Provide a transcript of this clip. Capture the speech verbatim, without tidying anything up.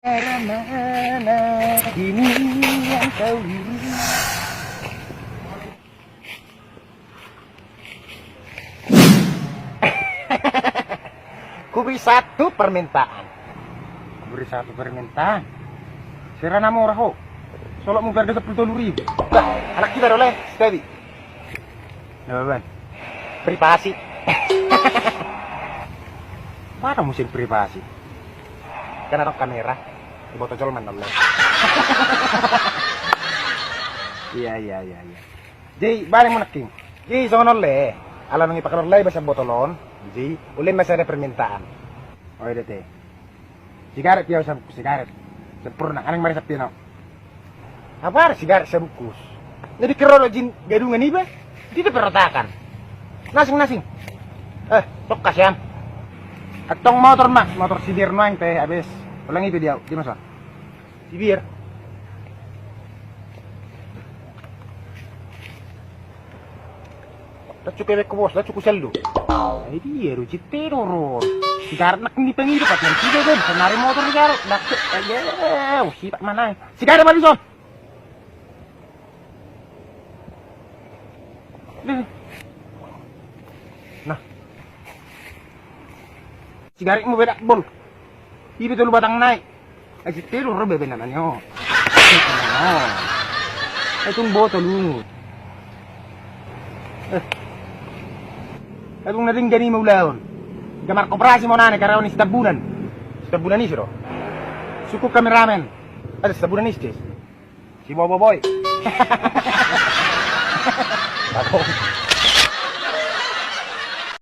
Mana di nian kau ini? Kuberi satu permintaan. Kuberi satu permintaan. Sera na mora ho. Solokmu ber dua puluh tolu ribu. Bah, anak hita do le, Stebi. Apa, Ban? Privasi. Mana musim privasi? Kan adong kamera. Diboto jolma on le. Iya, iya, iya, iya. Jadi, balik mu nangkin. Jadi, songon on le. Ala nunga dipakalor le, iba sian botol on. Jadi, uli ma sada permintaan. Oh, iya, te. Sigaret pe au sabungkus, sigaret. Sempurna, aning marisap pe au. Apa ada sigaret sabungkus? Jadi kero do jin gadungan iba. Dia perotakan. Nasing, nasing. Eh, sok kasih am. Antong motor ma, motor si Dir nuaeng pe habis. Ulang iba dia, dia masa. Si Bir. Dah cukup beko bos, dah cukup selu. Ai dia do cite doron. Sigaret nak ni pengido pat yang tidak kan, senari motor sigaret. Nak, eh, usipak mana? Sigaret baru son. Nah. Sigaretmu bedak bol. Iba tolu batang nai. Aji telu ro bebe namanya. Oh. Itu botol lu. Eh. Aku nading gani mau lawan. Gamar koperasi mau nane karawan isi tabunan. Tabunan isi ro. Suku kameramen. Ada tabunan isi. Si Bobo Boy. Bagus.